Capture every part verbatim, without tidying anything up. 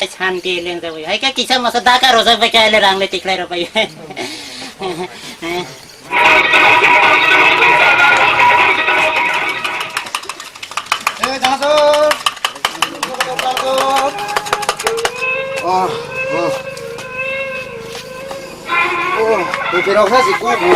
Santi leng jabai. Hai ka kisa masa daka rojak bai ka le rang le tiklai ro bai. Eh, jangan so. Oh, oh. Oh, bupirok sa si kubu.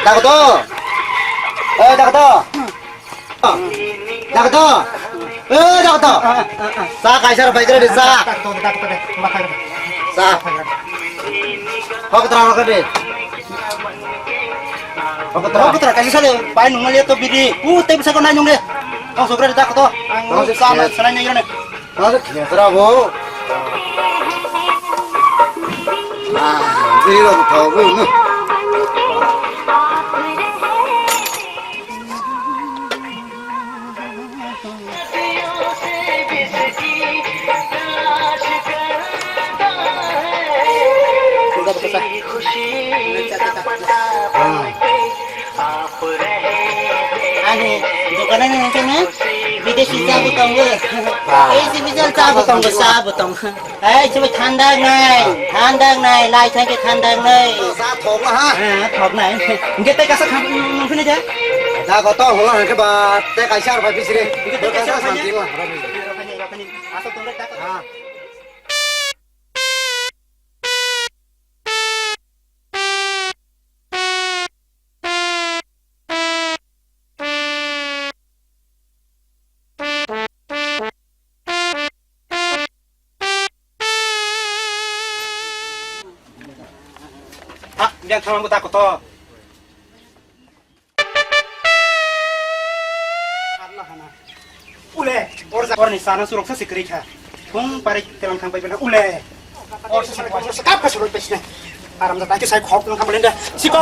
Dakto. Eh, dakto. Dakto. Eh, dakto. Sa kaisa rok bai kre sa. Sa. Hok tra rok de. Hok tra. Hok tra kaisa sa de. Pai nung le to bidi. U te bisa ko nai nung de. Tong sokre dakto. Ang sa na sanai nai ne. Aro khesra bo. Ah, biri rok thaw bo no. Ah. Ani dokanan ni hwnkhe na bideshi cha bo tongo. Ah. Ei special cha bo tongo, cha bo tongo. Ei, chwbai thandak nai, thandak nai, lai thangkhe thandak nai. Sa thok na ha. Ha, thok nai. Hwnkhe tei kaisa kham, nung phini de. Da go to holo hwnkhe ba, tei kaisa ar bai bisiri. Hwnkhe tei kaisa ar bai bisiri. Rokani, rokani, asa tongre tak. Ha. Ha, biang thamang buta kotor. Ule, or ja, or ni sana surok sa sikri kha. Kung pare telang thang pai bena ule. Or sa sa kap ka surok pesne. Aram da ta ki sai khok nang kam lenda. Siko.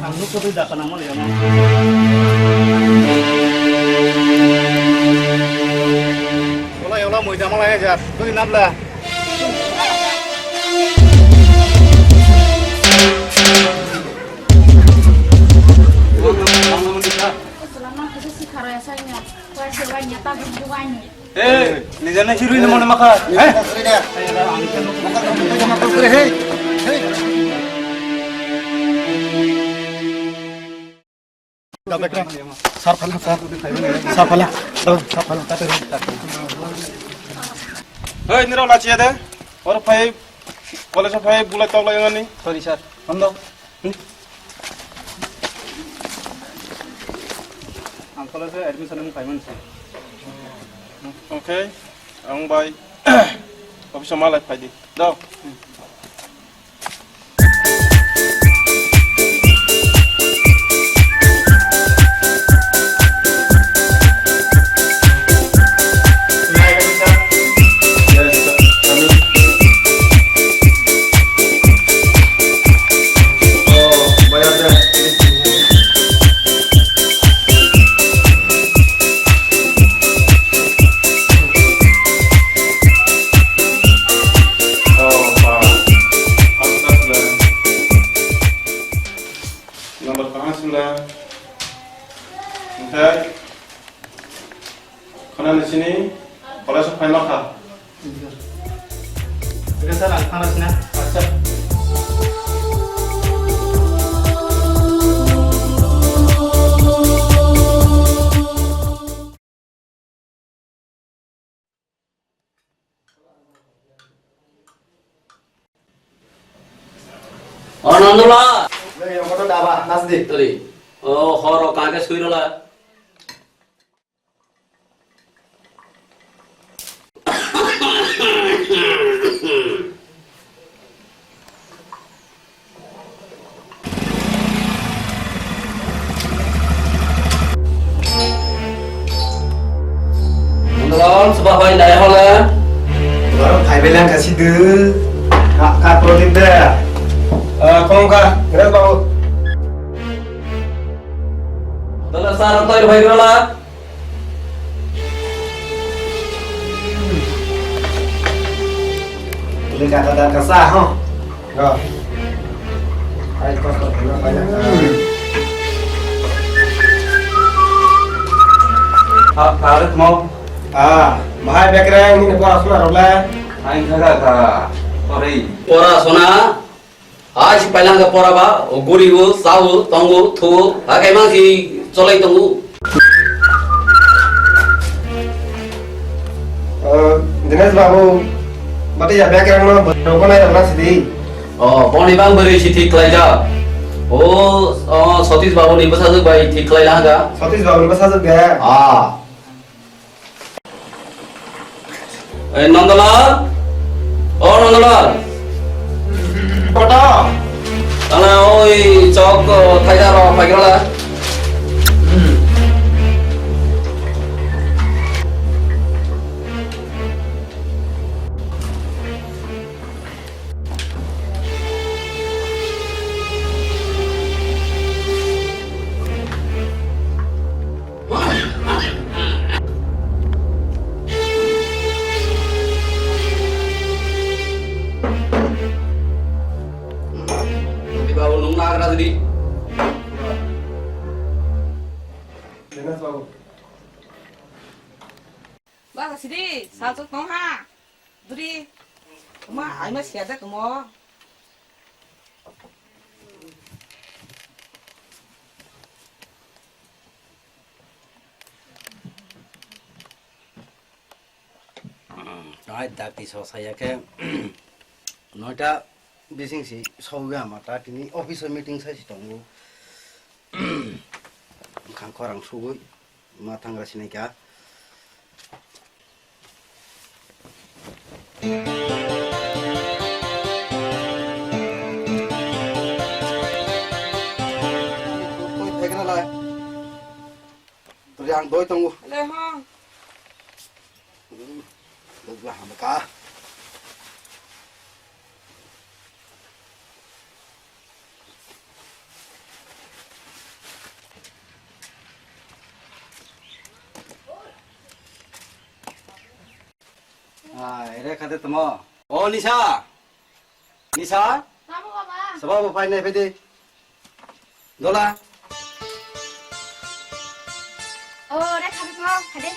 Ang nukho twi da kana mole ano. Ola ola moida mala ya jat. Twi nabla. Selama itu si karya saya, saya sewa nyata berduanya. Eh, nijana hirui ni mone makha. Eh? Sar phala, sar. Sar phala. Sar phala. Hei, nirok lachiya de. Or phai, college phai bulai tok lai ngani. Sorry, sir. Hondo. Ang college admission mung phaimani se. Okay, ang bai office o malai phai di. Dao. O Nondola. Nei, omo to daba, nas di. Tari. O horo kake suirola. Belum sebab baik daya hole. Baru five lang kasih deh. Kak, kak Prodip deh. Eh, kong kak, beres babu. Betul sir, antai baik lah. Boleh kata dan kasar, huh? Go. Hai, kos, kos, kos, kos. Ha, ha, mo. Ah, bahai bekreng ini pora suna role. Hai, kha, kha, kha. Sorry. Pora suna. Hai si pailangka pora ba, o gurigo, sao, tongo, thuo, ha kaimang si cholai tongo. Eh, Dinesh babu, bati ya bekreng no, bwrwi no nai rok na sidi. O, boni bang bwrwi si thik khlai ja. O, o, Satish babu ni bwsajwk bai thik khlai lang ga. Satish babu ni bwsajwk de. Ah. Ei, Nondolal? O Nondolal? Koto? Tala oi chok, o, thaida ro, paikrala. Babu, nung nagra di. Dinesh babu. Ba, sidi, sal chok tong ha. Duri. Ma, ai ma sia da kumo. Ai, dakti so saya ke. Noita bising si sauya ma ta tini office meeting sai si tongo. Khang khorang sugui ma thangra sinai ka. Twi thai kana lai. Twi ang doi tongo. Le ho. Hmm, doi ba ham ka. Ah, ere khade tamo. O Nisa. Nisa. Tamo baba. Sabo bo phai nai phai de. Dola. O, re khade tamo, khade.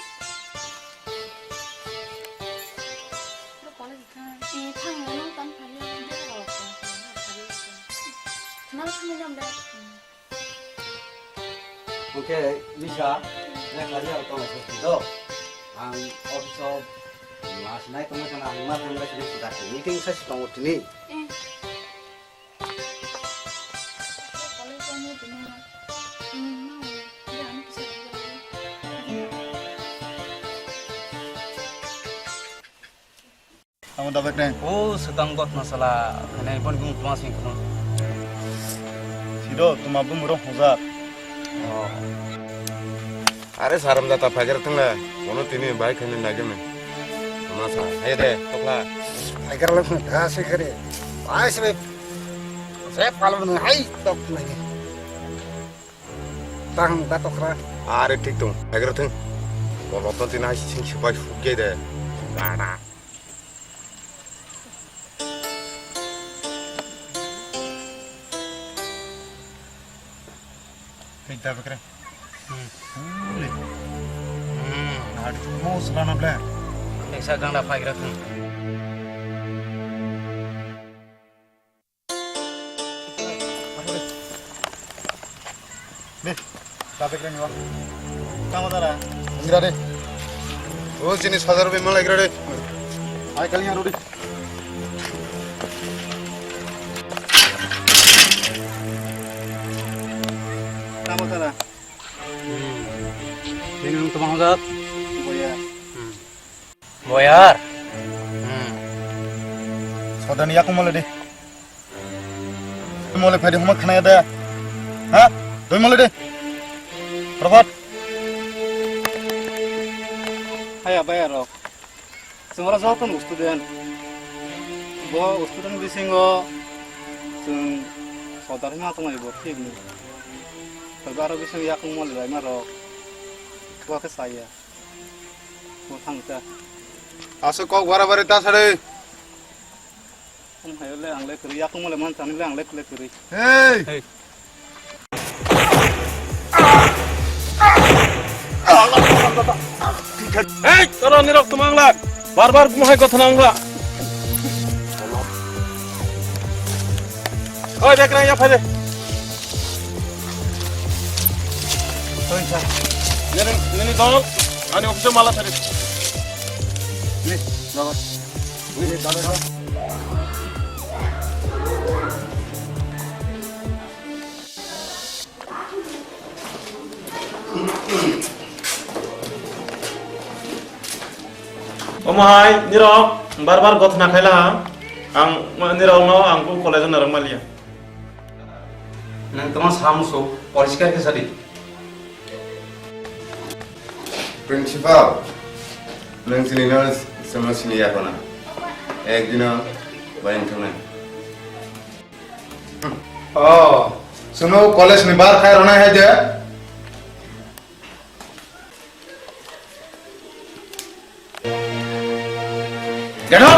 Ro college thang. Eh, thang no tam phai. Nang thang jam da. Oke, Lisa, yang hari aku tahu maksud itu. Ang office of mas naik tengah sana, mas yang sudah sudah meeting saya sudah mau ini. Eh. Amo da bekreng. O swkang gotna sala, hwnwi boni bumung tma sing khulum. Sido, tuma bumung rok hojak. O. Are saram jata phaikar thangla, bono tini bai khaini nagini. Tma sa, hai de, tokla. Phaikar lang da se kare. Bai se bai. Se palo nang hai tok nagi. Tang da tokra. Are thik tong, phaikar thang. Bolok tini hai sing sipai sukge de. Da da. Hei, da bekre. Hmm. Uli. Hmm. Adi mo selana ble. Nisa ganda phaikra thang. Nih, da bekre ni wa. Tamo dara. Ingra de. O sini sajar be malai gra de. Ai kali yang rodi. Boyar. Hmm. Boyar. Hmm. Sodani yakung mole de. Mole phai de homa khana ya de. Ha? Doi mole de. Robot. Haya bayar rok. Chwng oro joto no student. Bo student bisingo chwng sodar hima tongo bo thik ni. Tei aro bisingo yakung mole bai ma rok. Bo khe saya. Bo thang ta. Aswk kok bara bari ta sari. Om hayo le ang le kwrwi, yakung mole man tani le ang le kle kwrwi. Hey! Hey! Hey, toro nirok tumang la. Bar bar mo hai kotha nang la. Oi, bekra ya phai de. Oi, sa. Nini, nini dol, ani office mala thari. Ni, baba. Omo hai, nirok bar bar gothna khaila ha. Ang nirok no ang ko college narok maliya. Nang tamo samuso, poriskar khe sadi. Principal, nwng chini no chwngno sini ya khna. Ekdino bai wng thangna. Oh, chwngno college ni bar khai rwnai hai de. Get out!